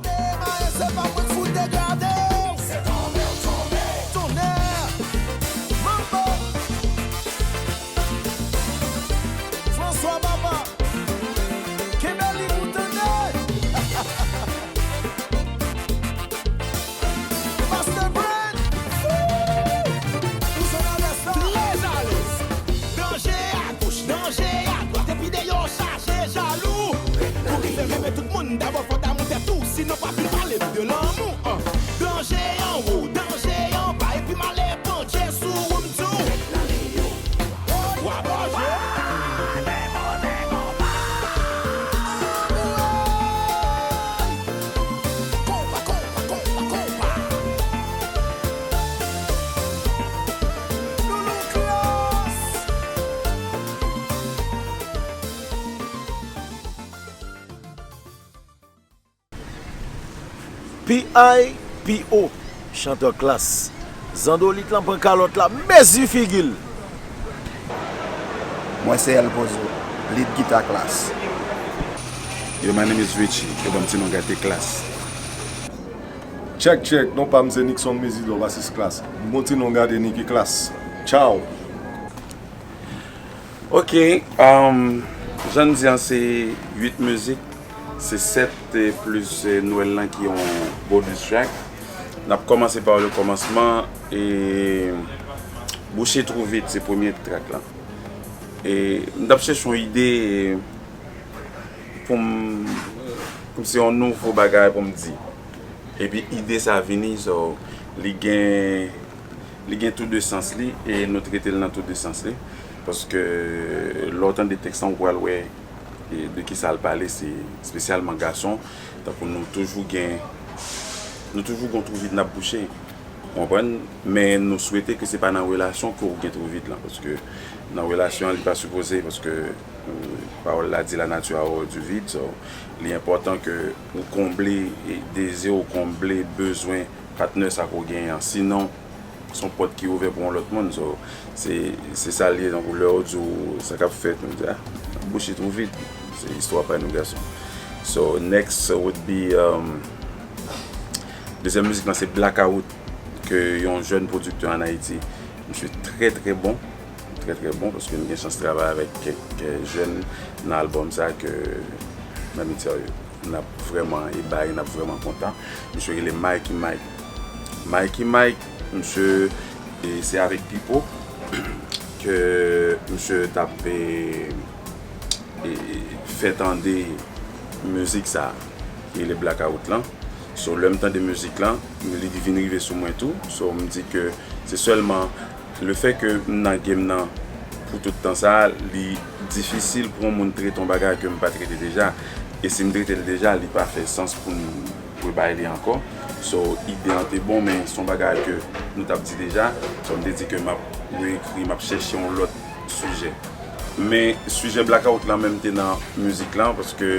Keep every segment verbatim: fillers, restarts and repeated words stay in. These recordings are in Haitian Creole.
Maestro, se pa mwen k fout degade. Se tonbe, tonbe. Tonnè. Manbo. François Papa. Kenbe li pou tande. Master Brand. Ou se nan lès la. Trè alèz. Danje agoch, danje adwat. Epi deyò chaje jalou. Pou rive renmen tout moun, dabò fò damou tèt ou. Sinon pa vin pale m de lanmou. Ah. Danje anwo, danje anba. Epi malè pandje sou ou m di w. Wa bòjè. Konpa, konpa, konpa, konpa. Loulou Klass. P I P O, chantè Klass. Zandolit lan pran kalòt la, mezi figi l. Mwen se El Pozo, lead gita Klass. Yo, my name is Richie, yo ban m ti non gade Klass. Check, check, non pa m se Nixon Mezidor, basis Klass. M gon ti non gade Nicky Klass. Ciao. Ok, um, jan n di an se uit mizik, se sèt eh, plis eh, Nwèl lan ki yon bonus track. N ap kòmanse pa le kòmansman e Bouche Twou Vit se premye track lan. E m t ap chèche yon ide pou m, pou m se yon nouvo bagay pou m di. Epi ide sa vini, so li gen li gen tou de sans li e nou trete l nan tou de sans li. Paske lè w tande tèks lan ou pral wè de kisa l pale, se espesyalman gason. Tankou nou toujou gen nou toujou gon twou vid n ap bouche. Ou konprann? Men nou swete ke se pa nan relasyon ke w gen twou vid lan. Paske nan relasyon an li pa sipoze, paske pawòl la di la nature a horreur du vide. So, li enpòtan ke ou konble dezi w, konble bezwen patnè sa ke w genyen an. Sinon, se yon pòt ki ouvè pou yon lòt moun. So, se se sa l ye. Tankou lè w di w sa k ap fèt, nou di a, bouche twou vid. Se istwa pa nou gason. So, next would be um, dezyèm mizik lan se Blackout, ke yon jèn pwodiktè ann Ayiti. Misye trè trè bon, trè trè bon, paske m gen chans travay avèk kèk jèn nan albòm sa ke, let me tell you, n ap vrèman ebayi, n ap vrèman kontan. Misye rele Mikey Mike. Mikey Mike, misye e se avèk Pipo ke misye t ap e, e, fè tande mizik sa ki rele Blackout lan. So lè m tande mizik lan, li vin rive sou mwen tou. So m di ke se sèlman lefè ke m nan game nan pou tout tan sa, li difisil pou yon moun trete yon bagay ke m pa trete deja. E si m trete l deja, li pa fè sans pou m rebay li ankò. So ide an te bon, men se yon bagay ke nou t ap di deja. So m te di ke m ap reekri, m ap chèche yon lòt sijè. Men sijè Blackout lan menm te nan mizik lan, paske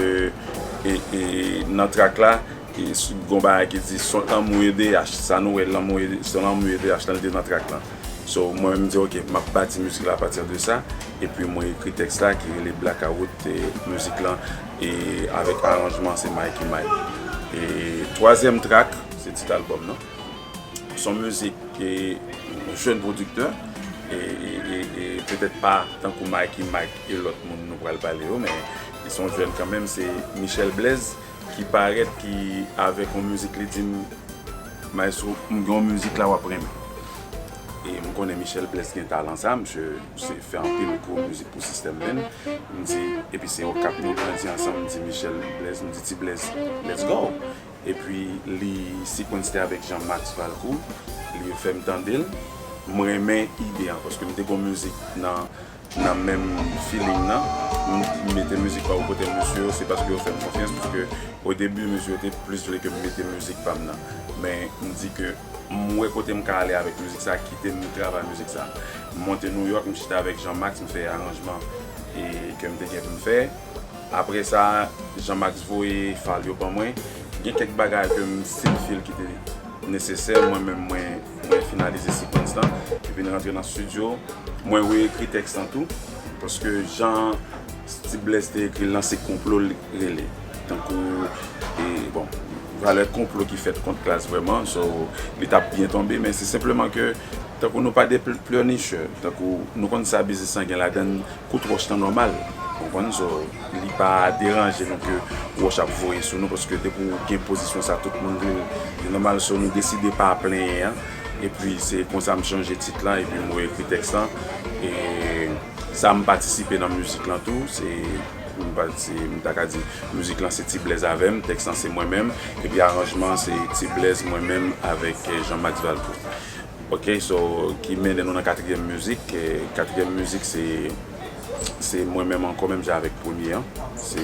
e, e, nan track la, e, gon bagay ki di son lanmou E D H, sa nou wè lanmou E D H, son lanmou E D H lan li te nan track lan. So mwen menm m di ok, m ap bati mizik la apati de sa, epi mwen ekri tèks la ki rele Blackout e, mizik lan, e avèk aranjman se Mikey Mike. E twazyèm track, se tit albòm nan. Se yon mizik ke yon jèn pwodiktè, e, e, e, e petèt pa tankou Mikey Mike e lòt moun nou pral pale yo, men li se yon jèn kanmenm, se Michel Blaise ki parèt ki avèk yon mizik li di m, Maestro, m gen yon mizik la w ap renmen. E m konnen Michel Blaise gen talan sa, misye se fè anpil gwo mizik pou System Band. M di, epi se Okap nou grandi ansanm, m di Michel Blaise, m di Ti Blaise, let's go! Epi li sequence te avèk Jean Max Valcourt, li fè m tande l, m renmen ide an, paske m te gon mizik nan nan menm feeling nan, m mete mizik pa bò kote mesye yo, se paske yo fè m konfyans, paske o debi mesye yo te plis vle ke m mete mizik pa m nan. Men m di ke m wè kote m ka ale avèk mizik sa, kite m travay mizik sa. M monte Nouyòk, m chita avèk Jean Max, m fè aranjman e ke m te gen pou m fè. Apre sa, Jean Max voye fal yo ban mwen. Gen kèk bagay ke m still feel ki te nesesè, mwen menm mwen mwen finalize sequence lan, epi n rantre nan studio, mwen reekri tèks lan tou, paske jan Ti Blaise te ekri l lan se konplo l rele. Tankou, e, bon, m Talè konplo ki fèt kont Klass vrèman, so li t ap byen tonbe, men se senpleman ke tankou nou pa de pl- pleurnicheur, tankou nou konn sa biznis lan gen ladan l, kout wòch lan nòmal, ou konprann, so li pa deranje nou ke wòch ap voye sou nou, paske depi w gen pozisyon sa tout moun vle l, li nòmal, so nou deside pa plenyen an, epi se konsa m chanje tit lan, epi m re ekri tèks lan, e sa m patisipe nan mizik lan tou, se m pa- se- m ta ka di mizik lan se Ti Blèz avè m, tèks lan se mwen menm, epi aranjman se Ti Blèz, mwen menm avèk eh, Jean Max Valcourt. Ok, so ki mennen nou nan katriyèm mizik. Eh, katriyèm mizik se se mwen menm ankò, menm jan avèk premye an. Se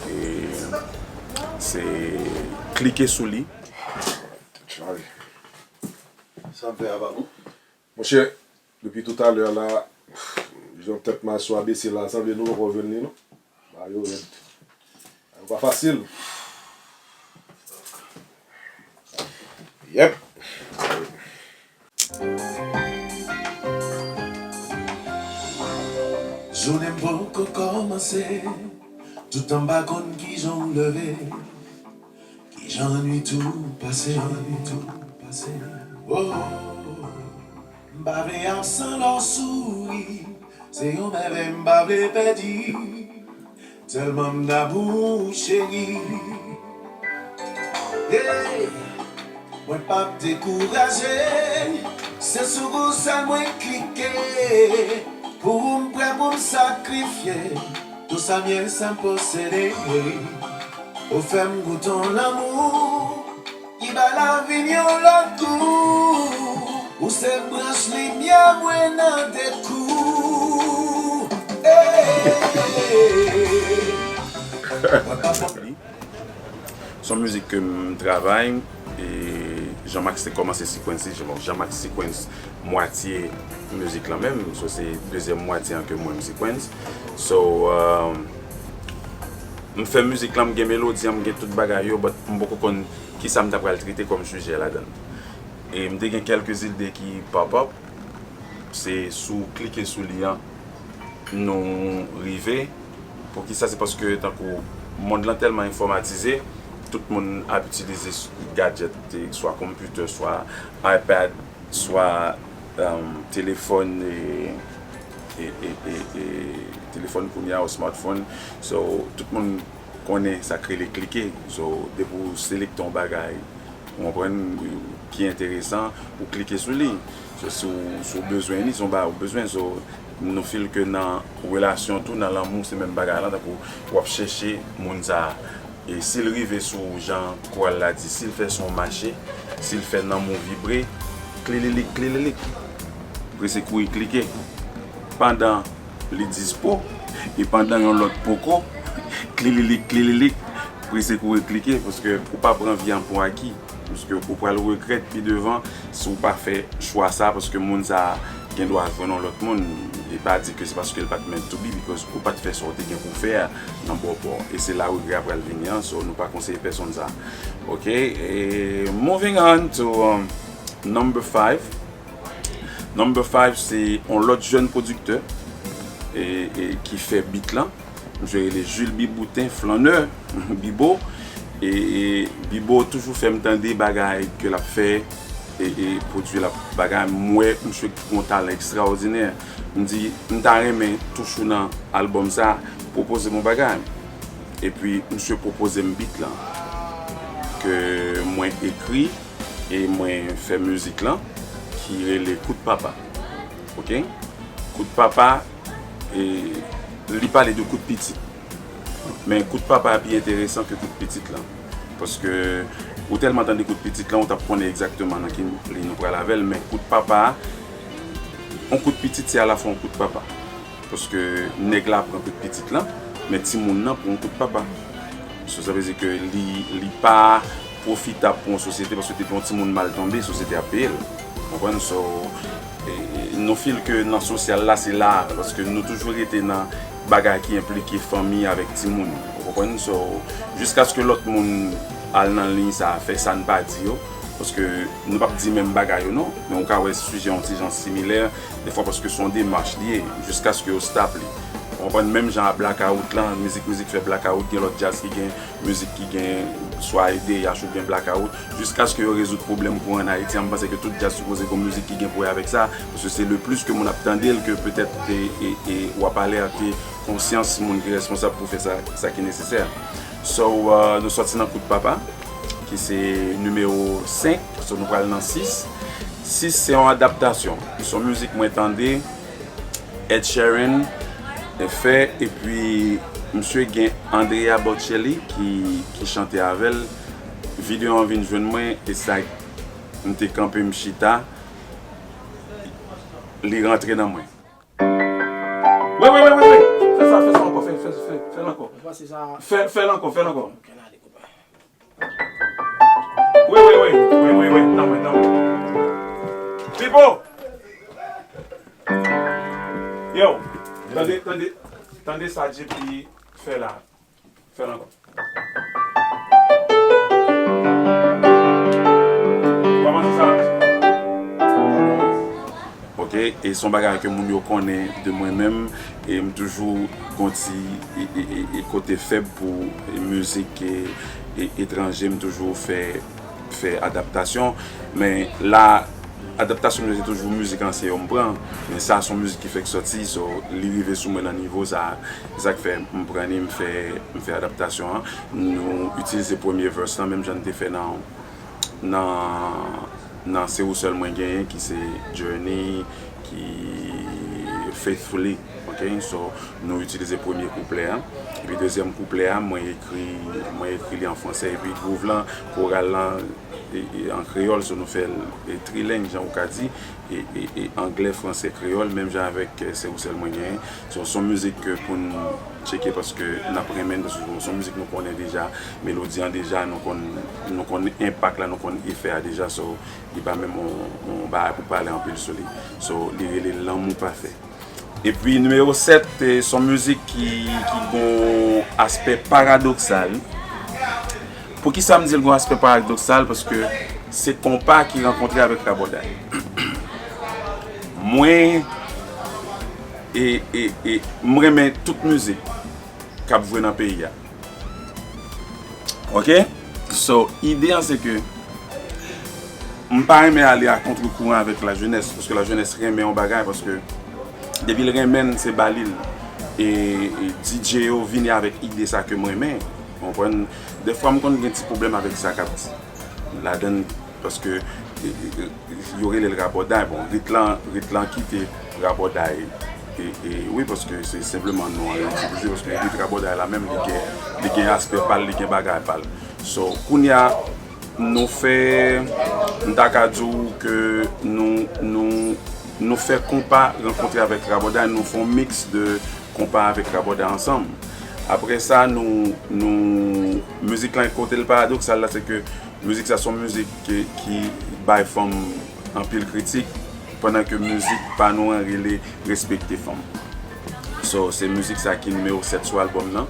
eh, se Klike sou li. Tèt chaje. Sa m fè a pa bon? Monchè, depi toutalè la, jan tèt m asou a bese la, sanble nou poko jwenn li non. Bagay yo rèd. Bagay yo pa fasil. Yep. Jounen m poko kòmanse, toutan m pa konn kijan w leve, kijan nwit ou pase. Oh, m pa vle absan lè w souri, se yon mèvèy m pa vle pèdi. Tèlman m damou w cheri. Hey, mwen p ap dekouraje. Se sou ou sèl mwen klike. Pou ou m prè pou m sakrifye tout sa m ye, sa m posede. Ou fè m goute yon lanmou ki bay lavi m yon lòt gou. Ou se branch limyè mwen nan de kou. Hey. Se yon mizik ke m travay, e Jean Max te kòmanse sequence li, bon, Jean Max sequence mwatye mizik lan menm, so se dezyèm mwatye an ke mwen m sequence. So, euh, m fè mizik lan, m gen melodi an, m gen tout bagay yo, but m poko konn kisa m ta pral trete kòm sijè ladan l. E m te gen kèlke zide ki pop up, se sou klike sou li an nou rive. Poukisa? Se paske tankou mond lan tèlman enfòmatize, tout moun ap itilize s- gadget, e, swa computer, swa iPad, swa um, telefòn, e, e, e, e, e, telefòn kounye a, ou smartphone. So, tout moun konnen sa k rele klike. So, depi w selekte yon bagay, ou konprann, ki enteresan, ou klike sou li. So, si w, si w bezwen li, se yon bagay ou bezwen. So, nou feel ke nan relasyon tou, nan lanmou, se menm bagay lan, tankou w ap chèche moun sa a. E si l rive sou ou, jan koral la di, si l fè son mache, si l fè nanm ou vibre, klililik, klililik, prese kouri klike. Pandan li dispo, e pandan yon lòt poko, klililik, klililik, prese kouri klike, paske ou pa pran vi an pou aki. Paske ou pral regrèt pi devan si w pa fè chwa sa, paske moun sa a gen dwa jwenn yon lòt moun. E pa di ke se paske l pa t meant to be, because ou pa t fè sa w te gen pou w fè a nan bò pa w. E se la regrè a pral vini an, so nou pa konseye pèsonn sa. Ok, e moving on to um, number five. Number five se yon lòt jèn pwodiktè e, e ki fè beat lan. Misye rele Jules Biboutin, Flanneur, Bibo. E, e Bibo toujou fè m tande bagay ke l ap fè, e, e pwodui l ap bagay. M wè misye gen yon talan ekstraòdinè. M di, m ta renmen touch ou nan albòm sa, pwopoze m yon bagay. Epi misye pwopoze m beat lan, ke mwen ekri e mwen fè mizik lan, ki rele Kout Papa. Ok? Kout Papa, e, li pale de kout pitit. Men Kout Papa a pi enteresan ke Kout Pitit lan. Paske ou tèlman tande Kout Pitit lan, ou t ap konnen egzakteman nan ki liy nou pral avè l. Men Kout Papa, yon kout pitit, se alafwa yon kout papa. Paske nèg la pran kout pitit lan, men timoun nan pran yon kout papa. So, sa vle di ke li, li pa pwofitab pou yon sosyete, paske depi yon timoun mal tonbe, sosyete ap peye l. Ou konprann? So, e, e, nou feel ke nan sosyal la, se la, paske nou toujou rete nan bagay ki enplike fanmi avèk timoun. Ou konprann? So, jiskaske lòt moun al nan liy sa, fè sa n pa di yo, paske nou p ap di menm bagay yo non, men ou ka wè sijè yon ti jan similè, defwa paske se yon demach li ye, jiskaske yo stop li. Ou konprann, menm jan a blackout lan, mizik, mizik fè blackout, gen lòt djaz ki gen mizik ki gen swa ede, y a gen blackout, jiskaske yo rezoud pwoblèm kouran an Ayiti. An, m panse ke tout djaz sipoze gen mizik ki gen pou wè avèk sa, paske se le plus ke moun ap tande l ke petèt e, e, e w ap alète konsyans moun ki responsab pou fè sa, sa ki nesesè. So, euh, nou sòti nan Kout Papa, ki se nimewo senk, so nou pral nan sis. Sis se yon adaptasyon. Se yon mizik mwen tande, Ed Sheeran fè, epi misye gen Andrea Bocelli ki, ki chante avè l. Videyo an vin jwenn mwen, e sa, m te kanpe, m chita, li rantre nan mwen. Wi, wi, wi, wi, wi. Fè sa, fè sa ankò, fè, fè, fè, fè l ankò. Mwen panse sa. Fè, fè l ankò, fè l ankò. Ok, n ale, konpa. Wi, wi, wi, wi, wi, wi, nan mwen, nan mwen. Pipo! Yo, tande, tande, tande sa J P fè la. Fè l ankò. Kòman se sa? Ok, e se yon bagay ke moun yo konnen de mwen menm, e m toujou gon ti e, e, e, e kote fèb pou e, mizik e, e, etranje, m toujou fè, fè adaptasyon, men la, adaptasyon m yo se toujou mizik ansyen yo m pran, men sa se yon mizik ki fèk sòti, so li rive sou mwen nan nivo sa, se sa k fè m pran li, m fè, m fè adaptasyon an. Nou itilize premye verse lan, menm jan n te fè nan, nan, nan Se Ou Sèl Mwen Genyen, ki se Journey, ki Faithfully, ok? So, nou itilize premye kouplè a. Epi dezyèm kouplè a, mwen ekri, mwen ekri li an fransè. Epi gwouv lan, koral lan, e, e, an kreyòl, so nou fè l, e, trileng, jan ou ka di, e, e, e anglè, fransè, kreyòl, menm jan avèk, e, Se Ou Sèl Mwen Genyen. So, se yon mizik ke pou n tcheke paske n ap renmen l, paske se yon mizik nou konnen deja, melodi an deja, nou konn, nou konn enpak la, nou konn efè a deja, so, li pa menm yon, yon bagay pou pale anpil sou li. So, li rele Lanmou Pafè. Epi nimewo sèt, e, se yon mizik ki, ki gon aspè paradoksal. Poukisa m di l gon aspè paradoksal? Paske se konpa ki rankontre avèk rabòday. Mwen, e, e, e, m renmen tout mizik k ap jwe nan peyi a. Ok? So, ide an se ke m pa renmen ale a kontrkouran avèk lajenès, paske lajenès renmen yon bagay, paske depi l renmen l, se ba li l. E, e D J yo vini avèk ide sa ke m renmen. Ou konprann? Dèfwa m konn gen ti pwoblèm avèk sa k ap di ladan l, paske, e, e, e, yo rele l rabòday. Bon, rit lan, rit lan kite rabòday. E, e, wi, paske se senpleman non an yo itilize, paske rit rabòday la menm, li gen, li gen aspè pa l, li gen bagay pa l. So, kounye a, nou fè, m ta ka di w ke nou, nou, nou fè konpa rankontre avèk rabòday, nou fè yon miks de konpa avèk rabòday ansanm. Apre sa, nou, nou, mizik lan, kote l paradoksal la, se ke mizik sa se yon mizik ki, ki bay fanm anpil kritik, pandan ke mizik pa nou an rele Respekte Fanm. So, se mizik sa ki nimewo sèt sou albòm nan.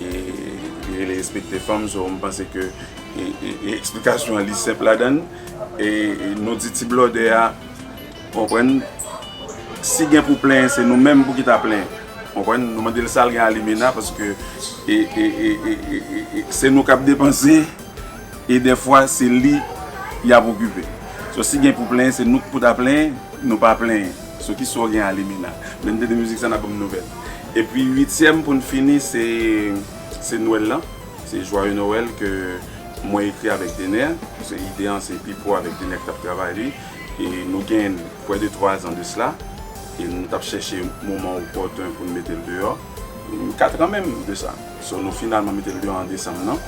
E li rele Respekte Fanm, so, m panse ke, e, e, e eksplikasyon an li senp ladan l. E, e nou di ti blòdè a, konprann, si gen pou plenyen, se nou menm pou ki ta plenyen. Konprann, nou mande l sa l gen a limena, paske e, e, e, e, e, e, e, se nou k ap depanse, e dèfwa se li y ap okipe. So, si gen pou plenyen, se nou k pou ta plenyen, nou pa plenyen. So, kisa w gen a limena? Lè n tande mizik sa, n ap ban m nouvèl. Epi, uityèm, pou n fini, se, se Nwèl lan. Se Joyeux Noël ke mwen ekri avèk Dener. Se ide an, se Pipo avèk Dener ki t ap travay li. E nou gen près de twa zan de sela. E nou t ap chèche moman opòten pou n mete l deyò. Kat an menm de sa. So, nou finalman mete l deyò an desanm nan.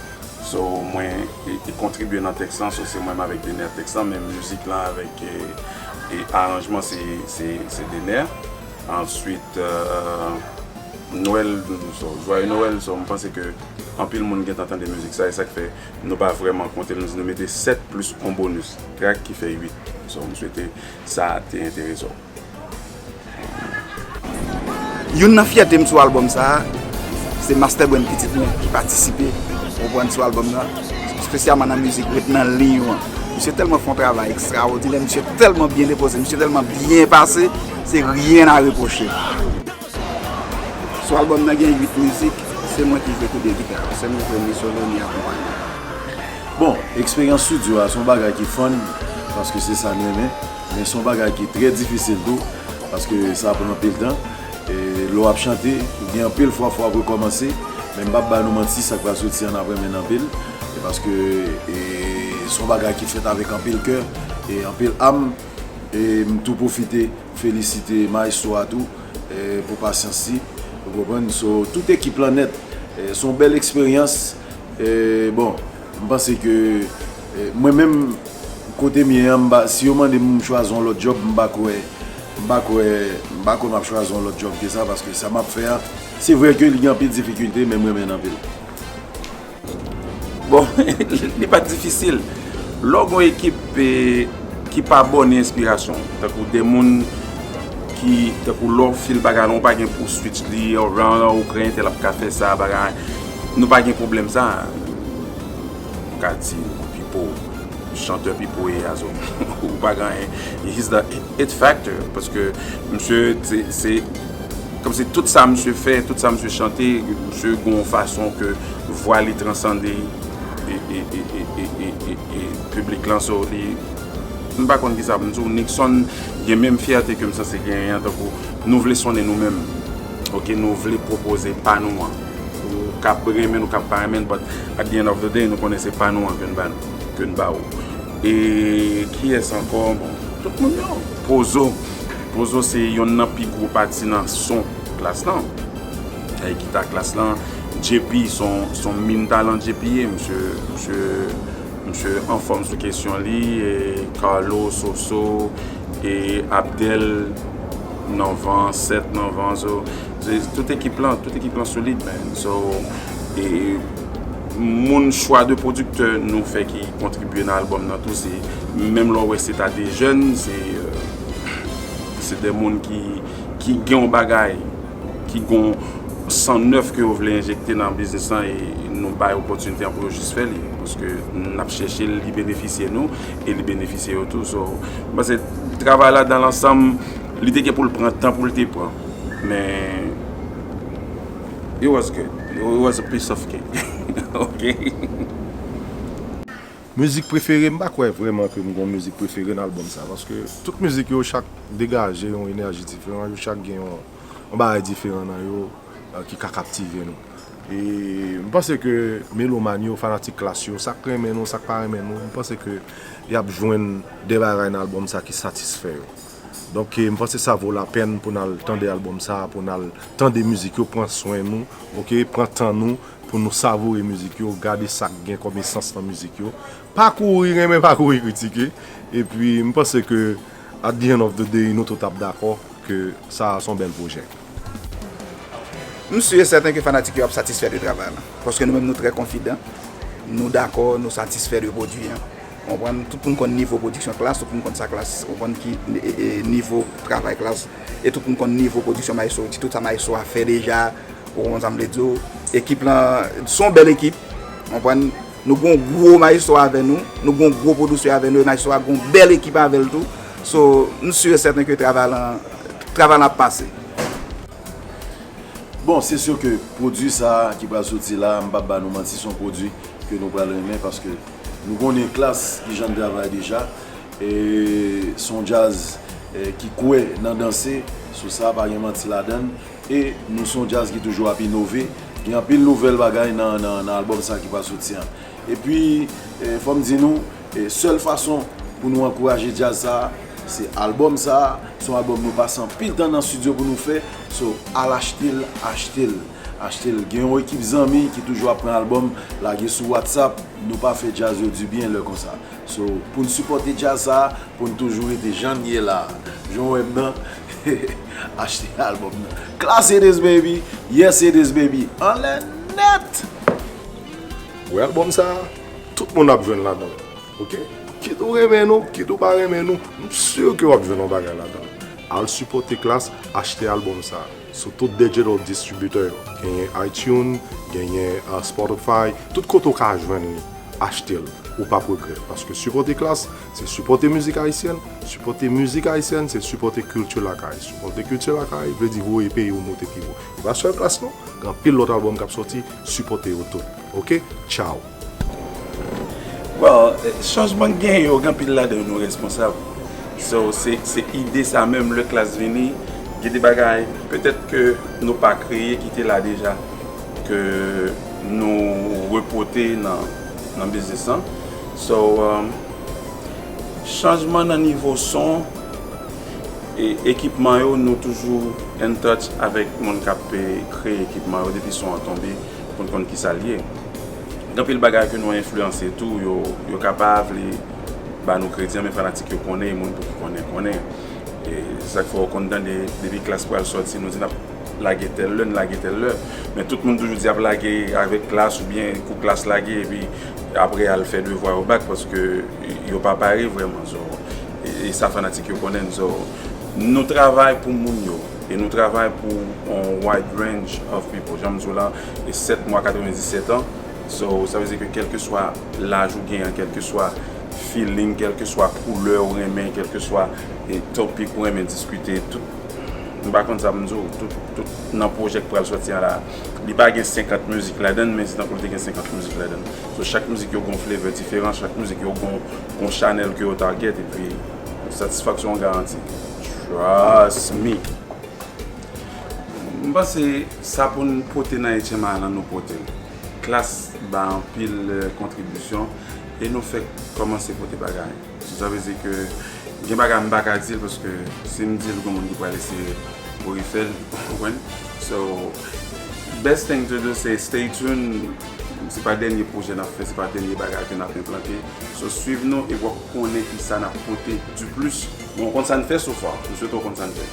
So, mwen e, e kontribye nan tèks lan. So, se mwen menm avèk Dener tèks lan, men mizik lan avèk e, e aranjman se, se, se Dener. Answit, euh, Nwèl, so, Joyeux Noël, so, m panse ke anpil moun gentan tande mizik sa, e sa k fè nou pa vrèman konte l, nou di nou mete sèt plis yon bonus track ki fè uit. So, m swete sa te enterese w. Youn nan fyète m sou albòm sa a, se Master Brand pitit mwen ki patisipe, ou konprann, sou albòm nan. Espesyalman nan mizik Ret nan liy ou an. Misye tèlman fè yon travay ekstraòdinè, misye tèlman byen depoze, misye tèlman byen pase, se rien à reprocher. Sou albòm nan gen uit mizik, se mwen ki jwe tou de gita yo, se mwen ki jwe mi solo, mi akonpanye. Bon, eksperyans estidyo a se yon bagay ki fun, paske se sa n renmen, men se yon bagay ki trè difisil tou, paske sa pran anpil tan. E lè w ap chante, ou gen anpil fwa fò w ap rekòmanse, men m p ap ba nou manti, sa k pral soti an ap renmen n anpil, e paske e, se yon bagay ki fèt avèk anpil kè e anpil am, e m tou pwofite felisite maestro a tou e, pou pasyans li, ou konprann? So, tout ekip lan nèt, e, se yon bèl eksperyans. E, bon, m panse ke e, mwen menm, kote m ye an, m pa, si yo mande m chwazi yon lòt djòb, m pa kwè, m pa kwè, m pa kwè m ap chwazi yon lòt djòb ke sa, paske sa m ap fè a, se vre ke li gen anpil difikilte, men m renmen l anpil. Bon, li pa difisil. Lè w gen yon ekip e, ki pa ba w ni enspirasyon, tankou de moun ki, tankou lè w fil bagay la, ou pa gen pou switch li, around, ou kreye entèl ap ka fè sa, bagay. Nou pa gen pwoblèm sa. M ka di, Pipo, chantè Pipo ye a, so, ou pa gen anyen. He's the it factor, paske misye, se, se, kòmsi tout sa misye fè, tout sa misye chante, misye gen yon fason ke vwa li transande e, e, e, e, e, e, e, e piblik lan, so, li, m pa konn kisa pou m di w, Nixon gen menm fyète ke m sanse genyen an, tankou nou vle sonnen nou menm. Oke, nou vle pwopoze pa nou an. Ou kab renmen l, ou kab pa renmen l, but at the end of the day, nou konnen se pa nou an ke n ba nou, ke n ba ou. E kiyès ankò? Bon, tout moun yo. Pozo. Pozo se yonn nan pi gwo pati nan son Klass lan. Ay gita Klass lan. J P, se yon, se yon min talan J P ye, misye, misye, misye anfòm sou kesyon li, e Carlo, Soso, e Abdel, nan van, Sèt nan van, so, se, tout ekip lan, tout ekip lan solid, man. So, e moun chwa de pwodiktè nou fè ki kontribye nan albòm nan tou, se, menm lè w wè se ta de jèn, se, e, se de moun ki, ki gen yon bagay, ki gen yon san nèf ke yo vle enjekte nan biznis lan e nou bay opòtinite an pou yo jis fè li. Paske n ap chèche l, li benefisye nou e li benefisye yo tou. So, m panse travay la dan lansanm, li te gen pou l pran tan pou l te pran. Men, it was good. It was a piece of cake. Oke? Mizik prefere, m pa kwè vrèman ke m gen yon mizik prefere nan albòm sa, paske tout mizik yo chak degaje yon enèji diferan, yo chak gen yon, yon bagay diferan nan yo, e, ki ka kaptive nou. E m panse ke melomàn yo, fanatik Klass yo, sa k renmen nou, sa k pa renmen nou, m panse ke y ap jwenn de bagay nan albòm sa ki satisfè yo. Donk, e, m panse sa vo lapèn pou n al tande albòm sa, pou n al tande mizik yo, pran swen nou, oke, pran tan nou, pou nou savoure mizik yo, gade sa k gen kòm esans nan mizik yo. Pa kouri renmen, pa kouri kritike. Epi, m panse ke, at the end of the day, nou tout ap dakò ke sa a se yon bèl pwojè. M si e sèten ke fanatik yo ap satisfè de travay la. Paske nou menm nou trè konfidan. Nou dakò, nou satisfè de pwodui an. Ou konprann? Tout moun konn nivo pwodiksyon Klass, tout moun konn sa Klass, ou konprann ki e, e, nivo travay Klass. E tout moun konn nivo pwodiksyon Maestro Richie, tout sa Maestro a fè deja, ou konprann sa m vle di w. Ekip lan, se yon bèl ekip, ou konprann? Nou gen yon gwo Maestro avè nou, nou gen yon gwo pwodiktè avè nou, e Maestro a gen yon bèl ekip avè l tou. So, m si e sèten ke travay lan, travay lan ap pase. Bon, se si ke pwodui sa a ki pral soti la, m p ap ba nou manti, se yon pwodui ke nou pral renmen, paske nou konnen Klass ki jan l travay deja. E se yon djaz e, ki kwè nan danse, sou sa pa gen manti ladan l. E nou se yon djaz ki toujou ap inove. Gen anpil nouvèl bagay nan, nan, nan albòm sa ki pral soti an. Epi, e, fò m di nou, e, sèl fason pou nou ankouraje djaz sa, se albòm sa. Se yon albòm nou pase anpil tan nan estidyo pou nou fè. So, al achte l, achte l, achte l. Gen yon ekip zanmi ki toujou ap pran albòm, lage sou WhatsApp. Nou pa fè djaz yo dibyen lè konsa. So, pou n sipòte djaz sa, pou n toujou rete jan n ye la, jan w wè m nan, achte albòm nan. Klass it is, baby! Yes, it is, baby! Anlè nèt! Wè albòm sa, tout moun ap jwenn ladan l. Oke? Kit ou renmen nou, kit ou pa renmen nou, m si ke w ap jwenn yon bagay ladan l. Al sipòte Klass, achte albòm sa. Sou tout digital distributor yo. Genyen iTunes, genyen uh, Spotify, tout kote w ka jwenn li, achte l. ou p ap regrèt. Paske sipòte Klass, se sipòte mizik ayisyèn, sipòte mizik ayisyèn, se sipòte kilti lakay. Sipòte kilti lakay vle di voye peyi w monte pi wo. E pa sèl Klass non, gen anpil lòt albòm k ap sòti, sipòte yo tout. Oke? Tchaw! Well, chanjman k gen yo, gen anpil ladan yo nou responsab. So, se, se ide sa menm, lè Klass vini, gen de bagay, petèt ke nou pa kreye, ki te la deja, ke nou repote nan, nan biznis lan. So, um, chanjman nan nivo son, e ekipman yo, nou toujou in touch avèk moun k ap kreye ekipman yo depi son an tonbe, pou n konn kisa l ye. Gen anpil bagay ke nou enfliyanse tou, yo, yo ka pa vle ba nou kredi an, men fanatik yo konnen, e moun pou ki konnen, konnen. E se sa k fè w konn tande, depi Klass pral sòti, nou di n ap lage tèl lè, n lage tèl lè. Men tout moun toujou di ap lage avèk Klass oubyen kou Klass lage, epi apre al fè devwa yo back, paske yo pa pare vrèman. So, e, e sa fanatik yo konnen. So, nou travay pou moun yo, e nou travay pou yon wide range of people. Jan m di w la, e sèt mwa, katrevenndisèt an. So, sa vle di ke kèlkeswa laj ou genyen, kèlkeswa feeling, kèlkeswa koulè ou renmen, kèlkeswa e topic ou renmen diskite, tout, m pa konn sa pou m di w, tout, tout nan pwojè k pral sòti an la, li pa gen senkant mizik ladan l, men se tankou l te gen senkant mizik ladan l. So, chak mizik yo gon flavor diferan, chak mizik yo gon, gon chanèl ke yo target, epi satisfaksyon an garanti. Trust me. M panse sa pou n pote nan H M I lan, nou pote l. Klass ba anpil, eh, kontribisyon e nou fèk kòmanse pote bagay. So, sa vle di ke gen bagay m pa ka di l paske si m di l, gen moun ki pral eseye korije l, ou konprann? So, best thing to do se stay tuned. Se pa dènye pwojè n ap fè, se pa dènye bagay ke n ap enplante. So, swiv nou e w ap konnen kisa n ap pote di plis. Bon, w konn sa n fè so far. M swete w konn sa n fè.